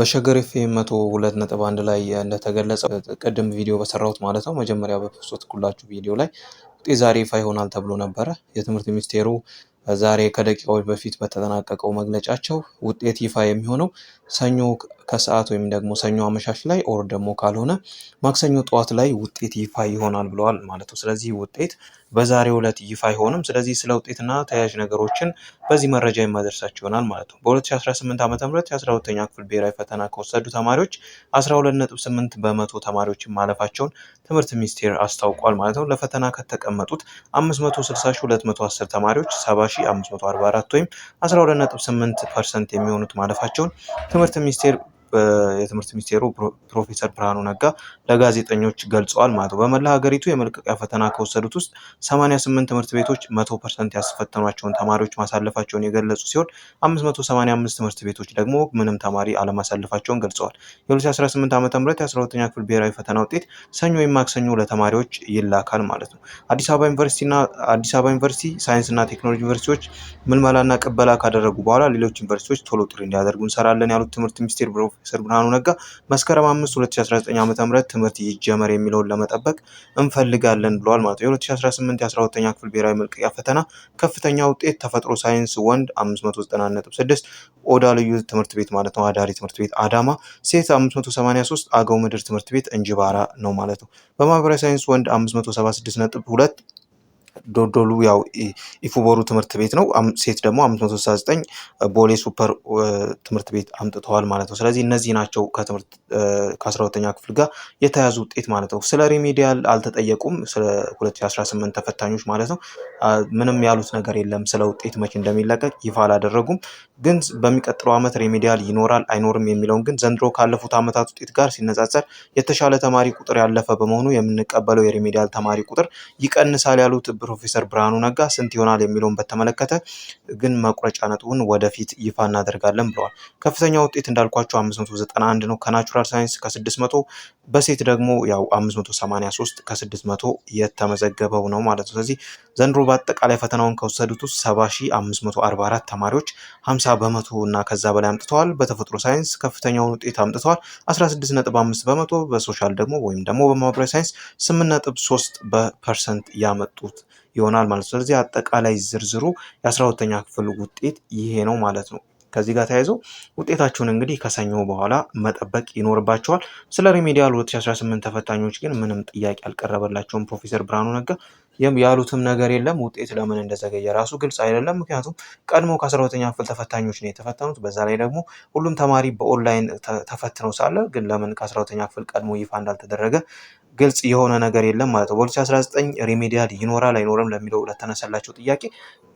በሸገር ኤፍኤም 102.1 ላይ እንደተገለጸው፣ ቅድም ቪዲዮ በሰራሁት ማለት ነው፣ መጀመሪያ በ post ኩላችሁ ቪዲዮ ላይ ውጤት ዛሬ ይፋ ይሆናል ተብሎ ነበረ። የትምህርት ሚኒስቴሩ ዛሬ ከደቂቃዎች በፊት በተጠናቀቀው መግለጫቸው ውጤት ይፋ የሚሆነው ሰኞ ከሰዓት ወይም ደግሞ ሰኞ አመሻሽ ላይ or ደግሞ ካልሆነ ማክሰኞ ጠዋት ላይ ውጤት ይፋ ይሆናል ብለዋል ማለት ነው። ስለዚህ ውጤት በዛሬው ዕለት ይፋ አይሆንም። ስለዚህ ስለ ውጤትና ተያያዥ ነገሮችን በዚህ መረጃ የማደርሳችሁ ይሆናል ማለት ነው። በ2018 ዓ.ም የ12ኛ ክፍል ብሔራዊ ፈተና ከወሰዱ ተማሪዎች 12.8% ተማሪዎችን ማለፋቸውን ትምህርት ሚኒስቴር አስታውቋል ማለት ነው። ለፈተና ከተቀመጡት 560,210 ተማሪዎች 70,544 ወይም 12.8% የሚሆኑት ማለፋቸውን ትምህርት ሚኒስቴር የትምህርት ሚኒስቴሩ ፕሮፌሰር ብርሃኑ ነጋ ለጋዜጠኞች ገልጸዋል ማለት ነው። በመላ ሀገሪቱ የመልቀቂያ ፈተና ከወሰዱት ውስጥ 88 ትምህርት ቤቶች 100% ያስፈተኗቸውን ተማሪዎች ማሳለፋቸውን የገለጹ ሲሆን፣ 585 ትምህርት ቤቶች ደግሞ ምንም ተማሪ አለማሳለፋቸውን ገልጸዋል። የ2018 ዓ.ም የ12ኛ ክፍል ብሔራዊ ፈተና ውጤት ሰኞ ወይም ማክሰኞ ለተማሪዎች ይላካል ማለት ነው። አዲስ አበባ ዩኒቨርሲቲና አዲስ አበባ ዩኒቨርሲቲ፣ ሳይንስና ቴክኖሎጂ ዩኒቨርሲቲዎች ምልመላና ቅበላ ካደረጉ በኋላ ሌሎች ዩኒቨርሲቲዎች ቶሎ ጥሪ እንዲያደርጉ እንሰራለን ያሉት ትምህርት ሚኒስቴር ፕሮፌሰር ብርሃኑ ነጋ መስከረም 5 2019 ዓ.ም ትምህርት ይጀመር የሚለውን ለመጠበቅ እንፈልጋለን ብለዋል ማለት ነው። የ2018 የ12ኛ ክፍል ብሔራዊ መልቀቂያ ፈተና ከፍተኛ ውጤት ተፈጥሮ ሳይንስ ወንድ 590.6 ኦዳ ልዩ ትምህርት ቤት ማለት ነው፣ አዳሪ ትምህርት ቤት አዳማ፣ ሴት 583 አገው ምድር ትምህርት ቤት እንጅባራ ነው ማለት ነው። በማህበራዊ ሳይንስ ወንድ 576.2 ዶዶሉ ያው ኢፉቦሩ ትምህርት ቤት ነው። ሴት ደግሞ 569 ቦሌ ሱፐር ትምህርት ቤት አምጥተዋል ማለት ነው። ስለዚህ እነዚህ ናቸው ከትምህርት ከ12ኛ ክፍል ጋር የተያዙ ውጤት ማለት ነው። ስለ remedial አልተጠየቁም። ስለ 2018 ተፈታኞች ማለት ነው። ምንም ያሉት ነገር የለም። ስለ ውጤት መቼ እንደሚለቀቅ ይፋ አላደረጉም። ግን በሚቀጥለው ዓመት remedial ይኖራል አይኖርም የሚለውን ግን ዘንድሮ ካለፉት ዓመታት ውጤት ጋር ሲነጻጸር የተሻለ ተማሪ ቁጥር ያለፈ በመሆኑ የምንቀበለው የ remedial ተማሪ ቁጥር ይቀንሳል ያሉት ፕሮፌሰር ብርሃኑ ነጋ ስንት ይሆናል የሚለውን በተመለከተ ግን መቁረጫ ነጥቡን ወደፊት ይፋ እናደርጋለን ብለዋል። ከፍተኛ ውጤት እንዳልኳቸው 591 ነው ከ natural science ከ600፣ በሴት ደግሞ ያው 583 ከ600 የተመዘገበው ነው ማለት ነው። ስለዚህ ዘንድሮ በአጠቃላይ ፈተናውን ከወሰዱት ውስጥ 70,544 ተማሪዎች 50% እና ከዛ በላይ አምጥተዋል። በተፈጥሮ ሳይንስ ከፍተኛውን ውጤት አምጥተዋል 16.5%፣ በ social ደግሞ ወይም ደግሞ በማህበራዊ ሳይንስ 8.3% ያመጡት ይሆናል ማለት ነው። ስለዚህ አጠቃላይ ዝርዝሩ የ12ኛ ክፍል ውጤት ይሄ ነው ማለት ነው። ከዚህ ጋር ተያይዞ ውጤታችሁን እንግዲህ ከሰኞ በኋላ መጠበቅ ይኖርባቸዋል። ስለ remedial 2018 ተፈታኞች ግን ምንም ጥያቄ አልቀረበላቸውም። ፕሮፌሰር ብርሃኑ ነጋ ያሉትም ነገር የለም። ውጤት ለምን እንደዘገየ ራሱ ግልጽ አይደለም። ምክንያቱም ቀድሞ ከ12ኛ ክፍል ተፈታኞች ነው የተፈተኑት። በዛ ላይ ደግሞ ሁሉም ተማሪ በኦንላይን ተፈትነው ሳለ ግን ለምን ከ12ኛ ክፍል ቀድሞ ይፋ እንዳልተደረገ ግልጽ የሆነ ነገር የለም ማለት ነው። በ2019 remedial ይኖራል አይኖርም ለሚለው ለተነሳላቸው ጥያቄ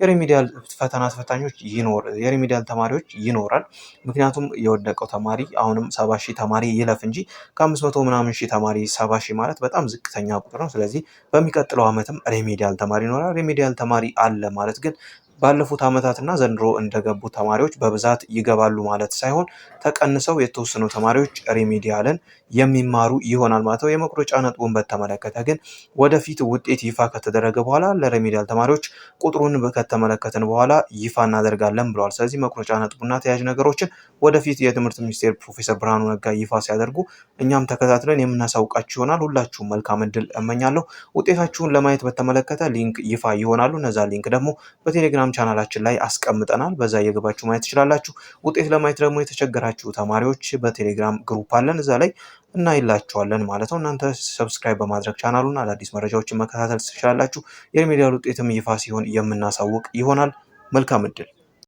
የ remedial ፈተና ተፈታኞች ይኖር የ remedial ተማሪዎች ይኖራል። ምክንያቱም የወደቀው ተማሪ አሁንም 70,000 ተማሪ ይለፍ እንጂ ከ500 ምናምን ሺህ ተማሪ 70,000 ማለት በጣም ዝቅተኛ ቁጥር ነው። ስለዚህ በሚቀጥለው ዓመትም remedial ተማሪ ይኖራል። Remedial ተማሪ አለ ማለት ግን ባለፉት ዓመታት እና ዘንድሮ እንደገቡ ተማሪዎች በብዛት ይገባሉ ማለት ሳይሆን ተቀንሰው የተወሰኑ ተማሪዎች remedial ን የሚማሩ ይሆናል ማለት ነው። የመቁረጫ ነጥቡን በተመለከተ ግን ወደፊት ውጤት ይፋ ከተደረገ በኋላ ለ remedial ተማሪዎች ቁጥሩን ከተመለከትን በኋላ ይፋ እናደርጋለን ብለዋል። ስለዚህ መቁረጫ ነጥቡና ተያያዥ ነገሮችን ወደፊት የትምህርት ሚኒስቴር ፕሮፌሰር ብርሃኑ ነጋ ይፋ ሲያደርጉ እኛም ተከታትለን የምናሳውቃችሁ ይሆናል። ሁላችሁም መልካም እድል እመኛለሁ። ውጤታችሁን ለማየት በተመለከተ link ይፋ ይሆናሉ። እነዛ link ደግሞ በቴሌግራም ቻናላችን ላይ አስቀምጠናል። በዛ እየገባችሁ ማየት ትችላላችሁ። ውጤት ለማየት ደግሞ የተቸገራችሁ ተማሪዎች በቴሌግራም group አለን፣ እዛ ላይ እናይላችኋለን ማለት ነው። እናንተ subscribe በማድረግ ቻናሉን አዳዲስ መረጃዎችን መከታተል ትችላላችሁ። የ remedial ውጤትም ይፋ ሲሆን የምናሳውቅ ይሆናል። መልካም እድል።